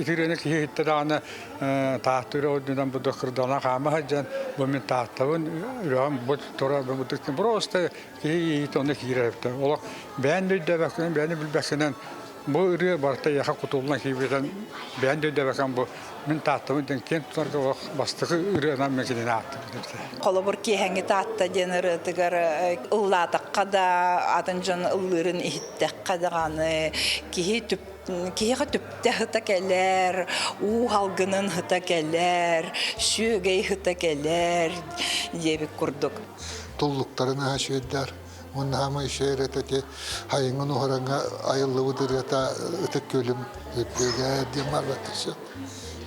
итирэни киһи иһиттэ даҕаны тааттыыр ордунан бу кырдалан хаама сылдьан бу мин тааттабын үрэҕим бу тура бу просто киһи иһит онно киирэр эбит. Олох бэйэн да өйдөөбөккүнэн, бэйэни билбэккинэн бу ырыа барыта эйиэхэ кутуллан киирбитин бэйэн да өйдөөбөккүн бу мин тааттабын диэн киэн тутарга олох бастакы ырыанан мин кинини ааттыыбын эбит. Холобур, киэһэҥҥи Таатта диэн ырыатыгар ыллаатахха да, атын дьон ыллыырын иһиттэххэ даҕаны киһи түп киһиэхэ түптэ сыта кэлэр, уу салгынын сыта кэлэр, сүөгэй сыта кэлэр диэбит курдук. Туллуктарын аһа үчүгэйдэр. Уонна хаамай үчүгэй ырыата ити хайыҥын уһараҥҥа айыллыбыт ырыата Ытык Күөлүм үрдүгэ диэн барбат сөп.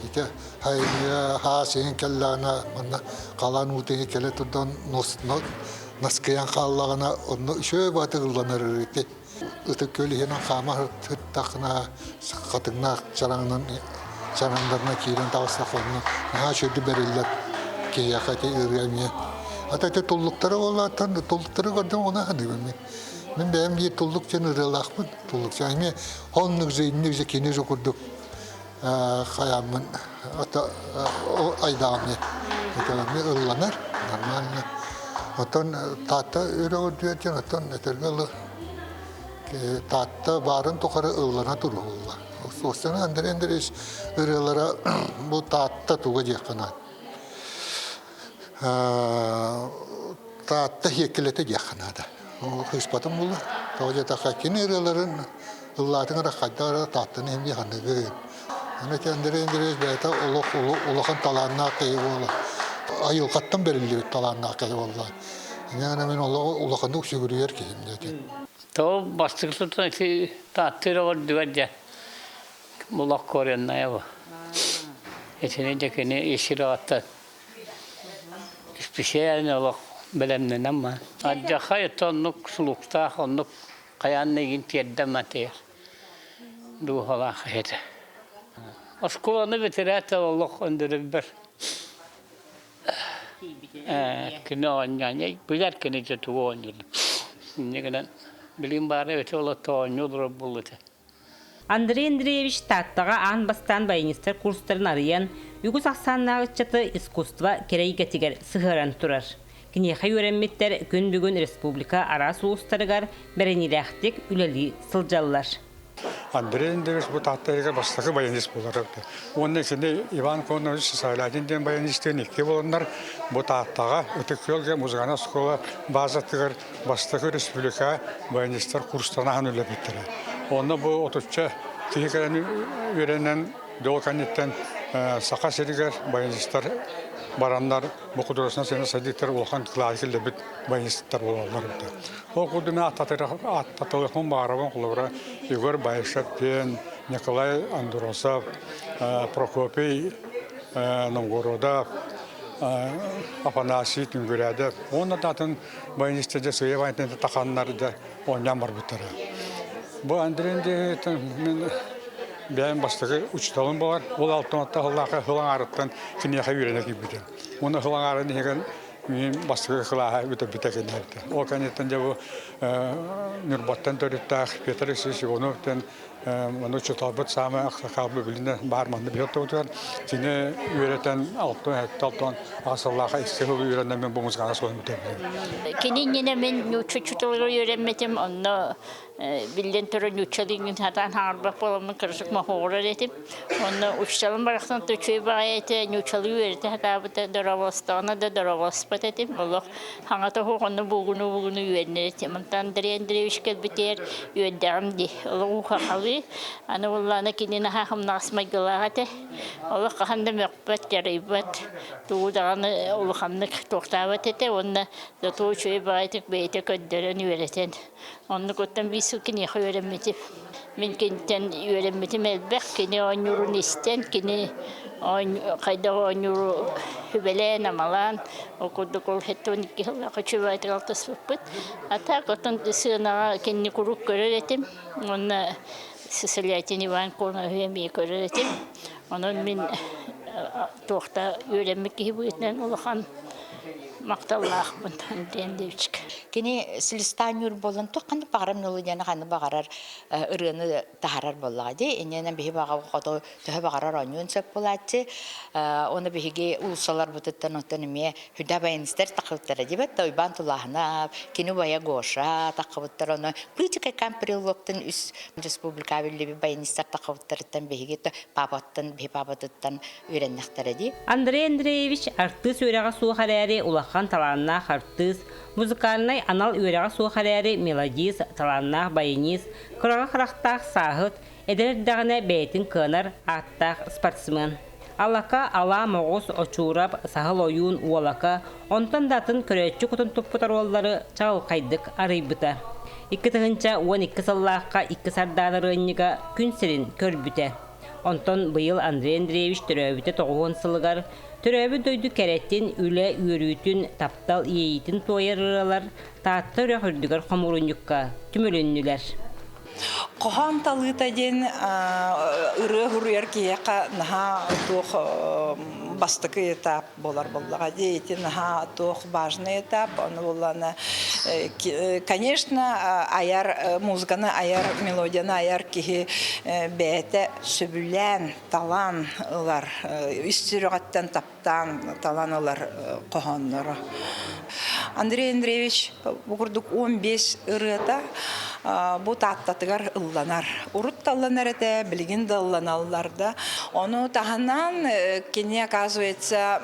Ити хайыҥҥа хаас иһин кэллэҕинэ манна халаан уута иһин кэлэ турдан наскыйан хааллаҕына онно үчүгэй баатыгылланар ити. Ытык Күөл иһинэн хаама сыттаххына хатыҥнаах чараҥынан чараҥнарына киирэн таҕыстахха онно наһаа үчүгэйдик бэриллэр киһиэхэ ити ырыа эмиэ. Ата ити туллуктары буоллааттан туллуктары көрдүм ону саныыбын мин. Мин бэйэм биир туллук диэн ырыалаахпын. Туллук диэн эмиэ оннук же инник же кини же курдук хайааммын ата айдаҕым эмиэ ылланар нормально. Оттон Таатта үрэҕэр диэн оттон этэргэ дылы Таатта баарын тухары ыллана туруһуллар. Суостана Андрей Андреевич ырыалара бу Таатта туга диэххэ наада. Таатта сиэккилэтэ диэххэ наада. Хыыспатым буолла. Тоҕо диэтэххэ кини ырыаларын ыллаатыҥ эрэ хайдах эрэ Тааттаны иһин дии саныыгын. Аны ити Андрей Андреевич бэйэтэ олох улахан талааннаах киһи буолла. Айылҕаттан бэриллибит талааннаах киһи буолла. Инньэ мин олоҕу улаханнык сүгүрүйэр киһим диэтим. То бастакы тутан ити тааттыыр оҕордугар дьэ булах коренная бу. Итини дьэ кини исироттан специально олох бэлэмнэнэн ма. Адьахай оннук сулуктаах оннук хайаан игин тиэрдэн матыйар дууһалаах этэ. Оскуоланы бүтэрээт олох өндөрөбөр Кини оонньоон, билэр кини дьэ тугу оонньуурун. Инньэ гынан билигин баара эбэтэ олохто оонньуу олорор буолла этэ. Андрей Андреевич Тааттаҕа аан бастаан баянистар курстарын арыйан, үгүс ахсааннаах ыччаты искусство кэрэ эйгэтигэр сыһыаран турар. Киниэхэ үөрэммиттэр күн бүгүн республика араас улуустарыгар бэриниилээхтик үлэлии сылдьаллар. Андрей Андреевич бу Тааттайга бастакы баянист буолар. Уонна кини Иван Конович Сысайлаатин диэн баянистыын икки буоланнар бу Тааттаҕа Ытык Күөлгэ музыкальнай оскуола базатыгар бастакы республика баянистар курстарын аһан үлэлэппиттэрэ. Онно бу отучча киһи кэлэн үөрэнэн дьол кэнниттэн Саха сиригэр баянистар бараннар бу художественнай сцена сайдыытыгар улахан кылааты киллэрбит баянистар буолаллар. Ол курдук мин аттатылыахпын баҕарабын холобура Егор Баишев диэн, Николай Андросов, Прокопий Новгородов, Афанасий Түнгүрээдэп уонна да атын баянистар дьэ сыыйа баянтан таханнар дьэ оонньоон барбыттара. Бу Андрей Андреевич мин бэйэм бастакы учууталым буолар. Ол алтан сыллаахха сыл аҥаарыттан киниэхэ үөрэнэ киирбитим. Уонна сыл аҥаарын иһигэр Мин бастакы кылааһа бүтэрбитэ кэнниттэн. Ол кэнниттэн дьэ бу Ньурбаттан төрүттээх Петр Алексеевич Иванов диэн манна учууталбыт саамай аксакаалбы билинэ баар манна билэр туһутугар кини үөрэтэн алтан сэттэ алтан аҕыс сыллаах икки сыл үөрэнэн мин бу музыканы суон бүтэрбитим. Кини иннинэ мин нуучча учууталыгар үөрэммитим, онно биллэн турар нууччалыы сатаан хаҥарбат буоламмын кырдьык моһуогурар этим. Онно учууталым барахсан үчүгэй баҕайы этэ, нууччалыы үөрэтэ сатаабыта, дорооболостоҕуна да дорооболоспот этим. Олох хаҥата суох онно булгуну-булгуну үөрэнэр этим. Онтон Андрей Андреевич кэлбитигэр үөрдэҕим дии. Олох уухахалыы. Аны буоллаҕына кини наһаа хымнаҕас майгылаах этэ. Олох хаһан да мөхпөт, дьарыйбат, тугу даҕаны улаханнык туохтаабат этэ уонна зато үчүгэй баҕайытык бэйэтэ көрдөрөн үөрэтэн Оннук оттон биир сыл киниэхэ үөрэммитим. Мин киниттэн үөрэммитим элбэх. Кини оонньуурун истэн, кини хайдах оонньууру сүбэлээн-амалаан, ол курдук ол 72 сыллаах үчүгэйдик алтыспыппыт. А так оттон сыанаҕа кинини куруук көрөр этим. Уонна Сысолятин Иван Коновы эмиэ көрөр этим. Онон мин туохта үөрэммит киһи быһыытынан улахан. Махталлаахпын Андрей Андреевичка. Кини Селестанюр буолан туох ханнык баҕарар мелодияны ханнык баҕарар ырыаны таһаарар буоллаҕа дии. Иннинэн биһи баҕа хоту төһө баҕарар оонньуон сөп буолааччы. Оны биһиги уулуссаларбытыттан оттон эмиэ хүдэ баянистар тахыбыттара дибэт Уйбаан Тулааһынап, кини убайа Гоша тахыбыттар ону Пытика Камприлоктан үс республика биллибит баянистар тахыбыттарыттан биһиги папаттан биһи папатыттан үөрэннэхтэрэ дии. Андрей Андреевич артыыс үөрэҕэ суох эрээри улахан талааннаах артыыс, музыкальнай анал үөрэҕэ суох эрээри мелодист, талааннаах баянист, кыраҕа харахтаах сааһыт, эдэр эрдэҕинэ бэйэтин кыанар ааттаах спортсмен. Алака, Алаа Моҕус, Очуурап, Саһыл Ойуун, Уолака, онтон да атын көрөөччү кутун туппут оруоллары чаҕылхайдык арыйбыта. 2012 сыллаахха икки сардаана ырыанньыга күн сирин көрбүтэ. Онтон быйыл Андрей Андреевич төрөөбүтэ тоҕуһун сылыгар төрөөбүт дойду кэрэтин, үлэ үөрүүтүн, таптал иэйиитин туойар ырыалар Таатта үрэх үрдүгэр хомуурунньукка түмүлүннүлэр. Хоһоон талыыта диэн ырыа суруйар киһиэхэ наһаа туох бастакы этап буолар буоллаҕа дии. Ити наһаа туох важный этап. Ону буоллаҕына, конечно, айар музыканы айар, мелодияны айар киһи бэйэтэ сөбүлээн, талан ылар, ис сүрэҕиттэн таптаан талан ылар хоһоонноро. Андрей Андреевич бу курдук 15 ырыата бу Тааттатыгар ылланар. Урут да ылланар этэ, билигин да ылланаллар да. Ону таһынан кини, оказывается,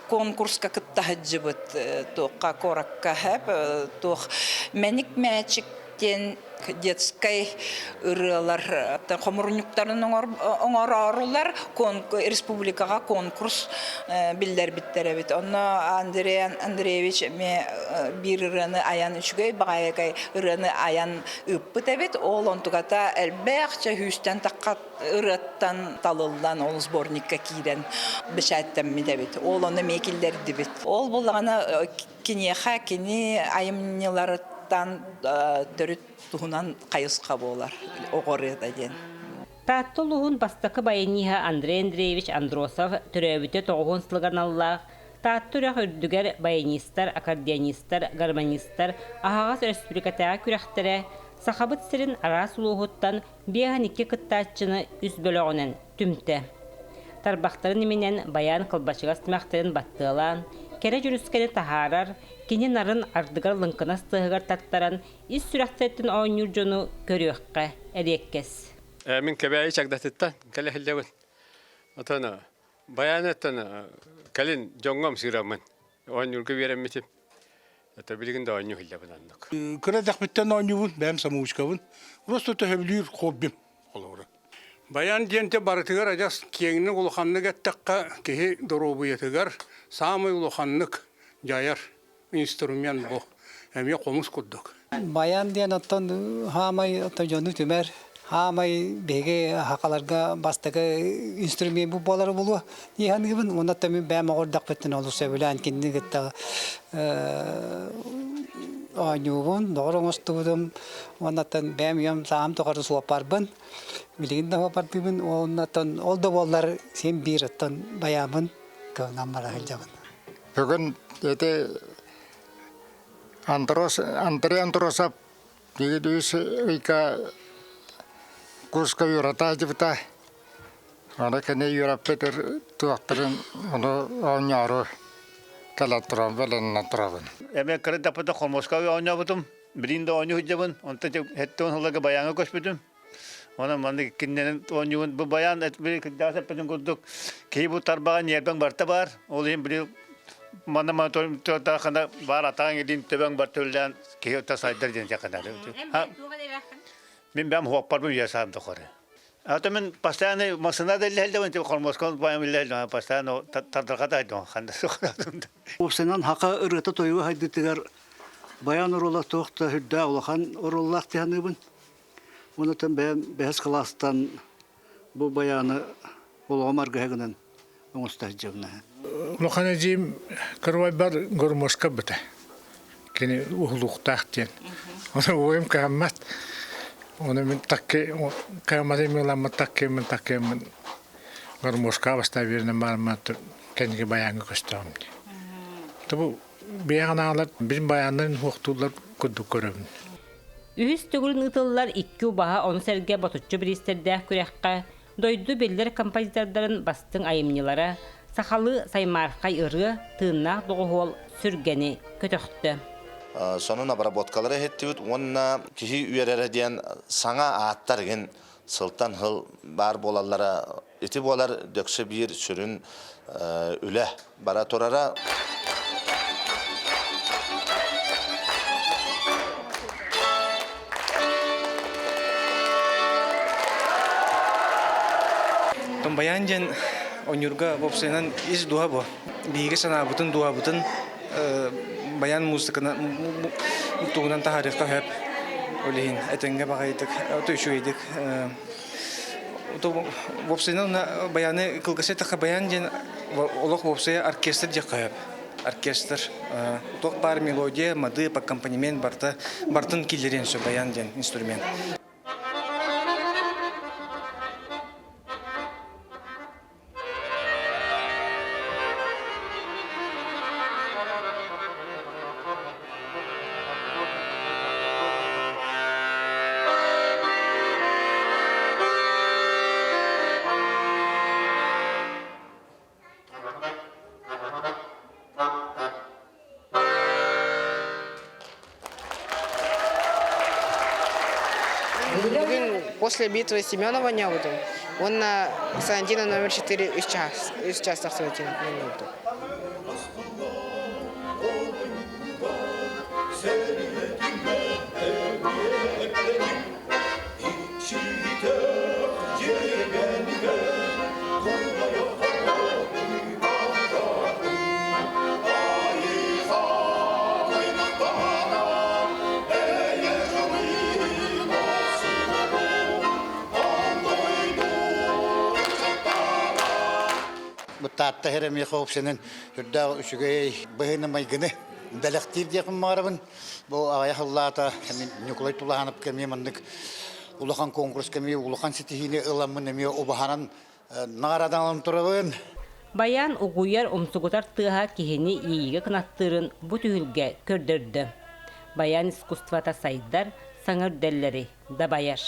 конкурска кытта сылдьыбыт туохха куоракка хэп туох мэник мээчик диэн детскай ырыалар хомурунньуктарын оҥороорулар республикаҕа конкурс биллэрбиттэр эбит. Онно Андрей Андреевич эмиэ биир ырыаны айан үчүгэй баҕайы ырыаны айан ыыппыт эбит. Ол онтуката элбэх чэ сүүстэн тахха ырыаттан талыллан ол сборникка киирэн бэчээттэммит эбит. Ол ону эмиэ киллэрдибит. Ол буллаҕына киниэхэ кини айымньыларыттан төрүт туһунан хайысха буолар оҕо ырыата диэн. Таатта улууһун бастакы баяниһа Андрей Андреевич Андросов төрөөбүтэ тоҕуһун сылыгар аналлаах Таатта үрэх үрдүгэр баянистар, аккордеонистар, гармонистар аһаҕас өрөспүүбүлүкэтээҕи күрэхтэрэ Сахабыт сирин араас улууһуттан 52 кыттааччыны үс бөлөҕүнэн түмтэ. Тарбахтарын иминэн байаан кылбачыгас тимэхтэрин баттыалаан, кэрэ дьүрүскэни таһаарар, кини нарын ардыгар лыҥкынас тыаһыгар таттаран, ис сүрэхтэриттэн оонньуур дьону көрүөххэ эриэккэс. Мин Кэбээйи Чагдатыттан кэлэ сылдьабын. Отон баянеттан кэлин дьоҥҥо ымсыыраммын оонньуурга үөрэммитим. Это билигин да оонньуу сылдьабын оннук. Кыра эрдэхпиттэн оонньуубун, бэйэм самоучкабын. Просто төһөбүлүүр хоббим холобура. Баян диэнте барытыгар адьас киэҥник улаханнык эттэххэ киһи доруобуйатыгар саамай улаханнык дьайар инструмент бу. Эмиэ хомус курдук. Баян диэн оттон хаамай оттон дьону түмэр, хаамай биһиги хахаларга бастакы инструмент бу буолара буолуо дии саныыбын. Уонна оттон мин бэйэм оҕордохпуттан олус сөбүлээн кинини кытта оонньуубун, доҕор оҥостубутум. Уонна оттон бэйэм үйэм саам тухары суоппарбын. Билигин да суоппардыыбын. Уонна оттон ол да буоллар син биир оттон баяммын кыанан бара сылдьабын. Бүгүн ити Андрос, Андрей Андросов биир ыйга курска үөрэтэ сылдьыбыта. Аны кини үөрэппит туохтарын ону оонньоору кэлэн туран бэлэмнэнэн турабын. Эмиэ кыра таппыта хомуска оонньообутум. Билин да оонньуу сылдьабын. Онтон хэттэн сылларга баяҥҥа көспүтүм. Онон маннык иккиннэнэн оонньуубун. Бу баян били кырдьаҕас эппитин курдук киһи бу тарбаҕа ньиэрбэҥ барыта баар. Ол иһин били манна манна баар атаҕыҥ илиин төбөҥ бар төллөөн киһи сайдар диэн дьаканар. Мин бэм хуоппарбын үйэ саам тухары. А то мен постоянно машина да иллэһэлдэ типа хормоскон баям иллэһэлдэ постоянно тардарга да ханда Уопсайынан хака ырыата тойуга хайдытыгар баян оруола туох да үрдээх улахан оруоллаах тиһаныыбын. Онтон бэйэм бэһис кылаастан бу баяны олоҕум аргыһа гынан оҥосто сылдьабын. Улахан эдьиийим кырбайбар гормошка быта. Кини уһулуохтаах диэн. Ону уойум кыһаммат. Ону мин такки кыһамматы мыламмыт таккыыммын таккыыммын гармошка бастаа биэринэн бараммат кэнники баяҥҥа көстөҕүм дии. Бу Бэйэҕин аалар бин баяннарын хуохтууллар курдук көрөбүн. Үһүс төгүлүн ыытыллар икки убаһа ону сэргэ ботуччу бириистэрдээх күрэххэ дойду биллэр композитордарын бастыҥ айымньылара, сахалыы саймаархай ырыа, тыыннаах доҕуһуол сүргэни көтөхтө. Сонун обработкалары иһиттибит уонна киһи үөрэрэ диэн саҥа ааттар игин сылтан сыл баар буолаллара ити буолар дөксө биир сүрүн үлэ бара турара. Баян диэн ойуурга уопсайынан ис дууһа бу. Биһиги санаабытын, дууһабытын баян музыканы тугунан таһаарыахха сөп. Ол иһин этэҥҥэ баҕайытык, үчүгэйдик Уопсайынан баяны кылгас эттэххэ баян диэн олох уопсайа оркестр диэххэ сөп. Оркестр. Туох баар мелодия, мадыып, аккомпанемент барыта барытын киллэриэн сөп баян диэн инструмент. Бүгүн после битвы Семенова ньобутум уонна Сантина номер 4 үс час үс час тахсыбытын ньобутум. Таатта Херемихов общинын үрдээх үчүгэй быһыыны-майгыны бэлэхтиир диэхпин баҕарабын. Бу аҕыйах сыллаата Ньукулай Тулаанап кэмиэ маннык улахан конкурс кэмиэ улахан ситиһиини ыламмын эмиэ убаһанан наҕараадаланан турабын. Баян угуйар, умсугутар тыаһа киһини иэйиигэ кынаттыырын бу түһүлгэ көрдөрдө. Баян искусствота сайдар, саҥа үрдэллэри дабайар.